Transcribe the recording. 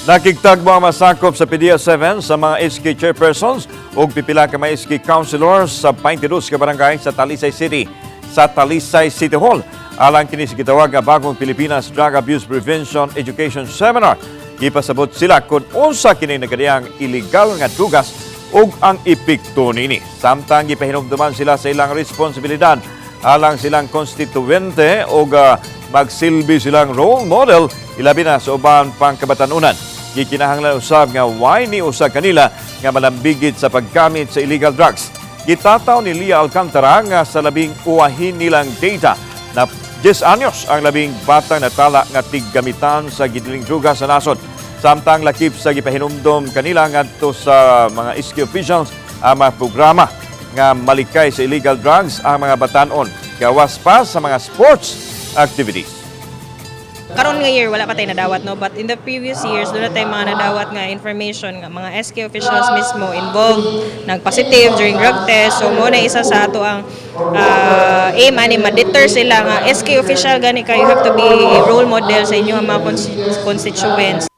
Nakigtagbo ang masakop sa PDEA 7 sa mga SK chairpersons ug pipila ka mga SK councilors sa 22 ka barangay sa Talisay City sa Talisay City Hall. Alang kini sa gitawag nga Bagong Pilipinas Drug Abuse Prevention Education Seminar. Gipasabot sila kung unsa kini nagkadiyang illegal nga drugas ug ang epekto nini. Samtang gipahinumduman sila sa ilang responsibilidad alang silang konstituente ug magsilbi silang role model, ilabi na sa uban pang kabatanunan. Gikinahanglan usab nga way ni usa kanila nga malambigit sa paggamit sa illegal drugs. Gitataw ni Lia Alcantara nga sa labing uwahin nilang data na 10 anyos ang labing batang natala nga tiggamitan sa gidiling druga sa nasod. Samtang lakip sa gipahinumdom kanila ngadto sa mga SK officials ang mga programa nga malikay sa illegal drugs ang mga batanon, gawas pa sa mga sports activities. Karon nga year, wala pa tayo nadawat, no, but in the previous years doon na tayo mga nadawat nga information nga mga SK officials mismo involved, nag-positive during drug test. So mo na isa sa ato ang aim ani, ma-deter sila nga SK official gani ka, you have to be a role model sa inyong mga constituents.